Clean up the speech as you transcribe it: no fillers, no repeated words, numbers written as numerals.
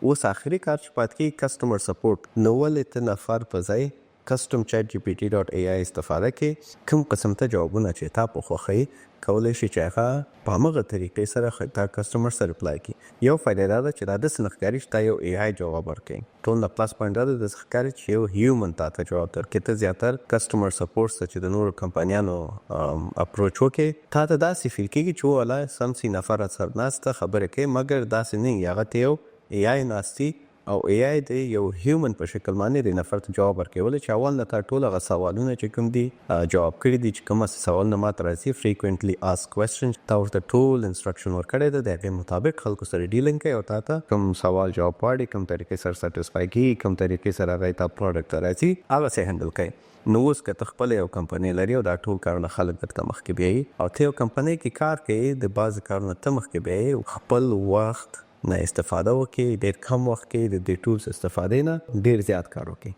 اوس آخري کار چې پاتې کېږي، customer support. نو ولې ته نفر په ځای custom.chatgpt.ai استفاده کې؟ کوم قسم ته جوابونه چې تا په خوښه، کولی شي چې هغه په همغه طریقې سره تا customer سره reply کړي. یو فایده دا ده چې دا داسې نه ښکاري چې تا یو AI جواب ورکوي. ټول نه plus point دا ده، داسې ښکاري چې یو human تا ته جواب درکوي. ته زیاتر customer support ته چې د نورو کمپنیانو approach وکړي، تا ته داسې feel کېږي چې ولا سمسي نفر سره ناسته خبرې کوي، مګر داسې نه وي. هغه ته یو AI ناستی او AI د یو human په شکل باندې د نفر ته جواب ورکوي، ولې چې اول نه تا ټول هغه سوالونه چې کوم دي جواب کړي دي، چې کوم سوالونه ماته راځي، frequently asked question، تا ورته ټول instruction ورکړی ده، د هغې مطابق خلکو سره dealing کوي او تا ته کوم سوال جواب غواړي، کوم طریقې سره satisfy کیږي، کوم طریقې سره هغه تا product ته راځي، هغه سه handle کوي. نو اوس که ته خپله یو کمپنۍ لري او دا ټول کارونه خلک درته مخکې بیایي او ته یو کمپنۍ کې کار کوي، د بعضې کارونه ته مخکې بیایي، خپل وخت نه استفاده وکړي. ډیر کم وخت کې د دې tools استفادې نه ډیر زیات کار وکړي.